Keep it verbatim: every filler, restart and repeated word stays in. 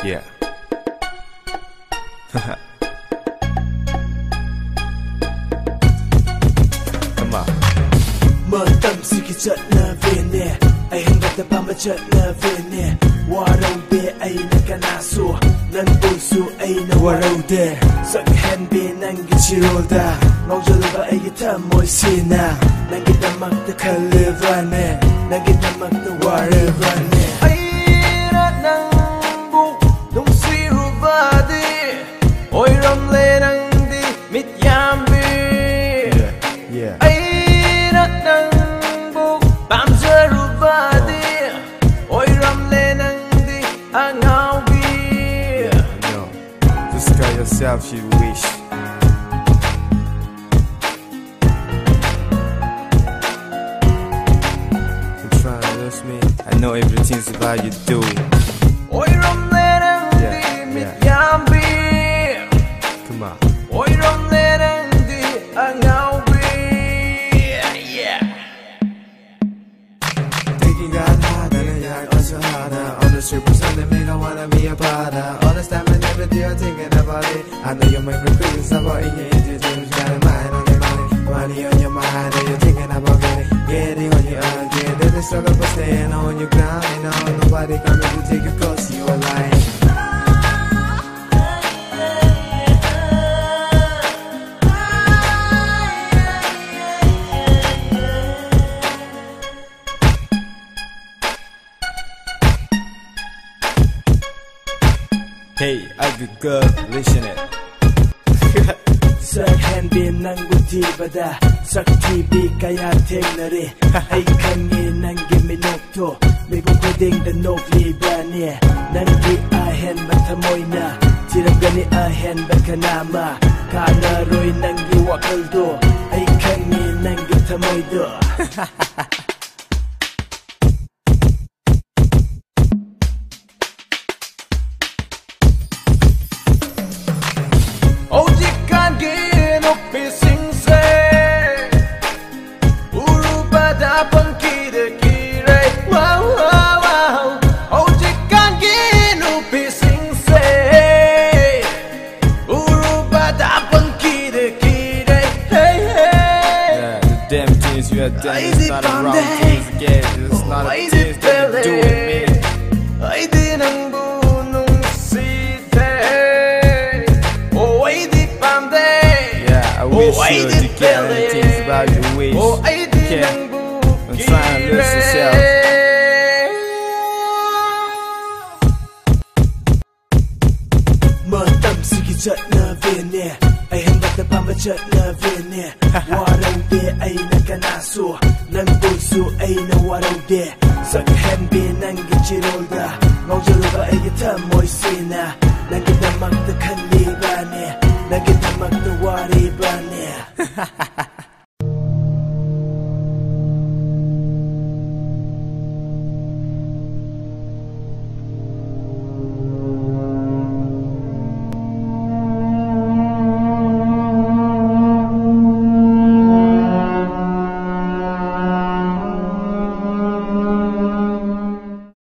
Yeah. Come on. ꯃꯇꯝꯁꯤꯒꯤ ꯆꯠꯅꯕꯤꯅꯦ, ꯑꯍꯦꯟꯕꯗ ꯄꯥꯝꯕ ꯆꯠꯅꯕꯤꯅꯦ꯫ ꯋꯥꯔꯧꯗꯦ ꯑꯩꯅ ꯀꯅꯥꯁꯨ, ꯅꯪꯕꯨꯁꯨ ꯑꯩꯅ ꯋꯥꯔꯧꯗꯦ꯫ ꯁꯛ ꯍꯦꯟꯕꯤ ꯅꯪꯒꯤ ꯆꯤꯔꯣꯜꯗ ꯉꯥꯎꯖꯔꯨꯕ ꯑꯩꯒꯤ ꯊꯃꯣꯏꯁꯤꯅ ꯅꯪꯒꯤꯗꯃꯛꯇ ꯈꯜꯂꯤꯕꯅꯦ, ꯅꯪꯒꯤꯗꯃꯛꯇ ꯋꯥꯔꯤꯕꯅꯦ꯫ ꯑꯩꯅ ꯅꯪꯕꯨ ꯅꯨꯡꯁꯤꯔꯨꯕꯗꯤ ꯑꯣꯏꯔꯝꯂꯦ ꯅꯪꯗꯤ ꯃꯤꯠ ꯌꯥꯝꯕꯤ꯫ Yeah, yeah. ꯑꯩꯅ ꯅꯪꯕꯨ ꯄꯥꯝꯖꯔꯨꯕꯗꯤ ꯑꯣꯏꯔꯝꯂꯦ ꯅꯪꯗꯤ ꯑꯉꯥꯎꯕꯤ꯫ Yeah, I know. Just tell yourself you wish. Don't try to lose me. I know everything's about you do. ꯑꯣꯏꯔꯝꯂꯦ ꯅꯪꯗꯤ Yeah, yeah. Mid ꯌꯥꯝꯕꯤ꯫ Come on. ꯑꯣꯏꯔꯝꯂꯦ ꯅꯪꯗꯤ ꯑꯉꯥꯎꯕꯤ꯫ Yeah. Thinking God high, then I got so high now. On the street, pretending me don't wanna be a part of. All this time and everything you're thinking about it. I know you make me feel somehow in your engine, just got a mind on your money, money on your mind, and you're thinking about getting, getting on your own, yeah. Then the struggle for staying on your ground, and now nobody coming to take you 'cause you are lying. Hey, I be good, listen it. ꯁꯛ ꯍꯦꯟꯕꯤ ꯅꯪꯕꯨ ꯊꯤꯕꯗ ꯁꯛ ꯊꯤꯕꯤ ꯀꯌꯥ ꯊꯦꯡꯅꯔꯦ꯫ ꯑꯩ ꯈꯪꯉꯤ ꯅꯪꯒꯤ ꯃꯤꯅꯣꯛꯇꯣ ꯃꯤꯀꯨꯞ ꯈꯨꯗꯤꯡꯗ ꯅꯣꯛꯂꯤꯕꯅꯤ꯫ ꯅꯪꯒꯤ ꯑꯍꯦꯟꯕ ꯊꯃꯣꯏꯅ ꯊꯤꯔꯝꯒꯅꯤ ꯑꯍꯦꯟꯕ ꯀꯅꯥ ꯑꯃ꯫ ꯀꯥꯟꯅꯔꯣꯏ ꯅꯪꯒꯤ ꯋꯥꯈꯜꯗꯣ, ꯑꯩ ꯈꯪꯉꯤ ꯅꯪꯒꯤ ꯊꯃꯣꯏꯗꯣ꯫ ꯍꯧꯖꯤꯛꯀꯥꯟꯒꯤ ꯅꯨꯄꯤꯁꯤꯡꯁꯦ ꯎꯔꯨꯕꯗ ꯄꯪꯀꯤꯗ ꯀꯤꯔꯦ꯫ Wow, wow, wow. ꯍꯧꯖꯤꯛꯀꯥꯟꯒꯤ ꯅꯨꯄꯤꯁꯤꯡ Kill the cat and things about your ways. ꯑꯣ ꯑꯩꯗꯤ Cat. ꯅꯪꯕꯨ I'm trying to lose yourself. ꯃꯇꯝꯁꯤꯒꯤ ꯆꯠꯅꯕꯤꯅꯦ ꯑꯩ ꯍꯟꯗꯛꯇ ꯄꯥꯝꯕ ꯆꯠꯅꯕꯤꯅꯦ ꯋꯥꯔꯧꯗꯦ ꯑꯩꯅ ꯀꯅꯥꯁꯨ ꯅꯪꯕꯨꯁꯨ ꯑꯩꯅ ꯋꯥꯔꯧꯗꯦ ꯁꯛꯍꯟꯕꯤ ꯅꯪꯒꯤ ꯆꯤꯔꯣꯜꯗ ꯉꯥꯎꯖꯔꯨꯕ ꯑꯩꯒꯤ ꯊꯃꯣꯏꯁꯤꯅ ꯅꯪꯒꯤꯗꯃꯛꯇ ꯈꯜꯂꯤꯕꯅꯦ ꯅꯪꯒꯤꯗꯃꯛꯇ ꯋꯥꯔꯤꯕꯅꯦ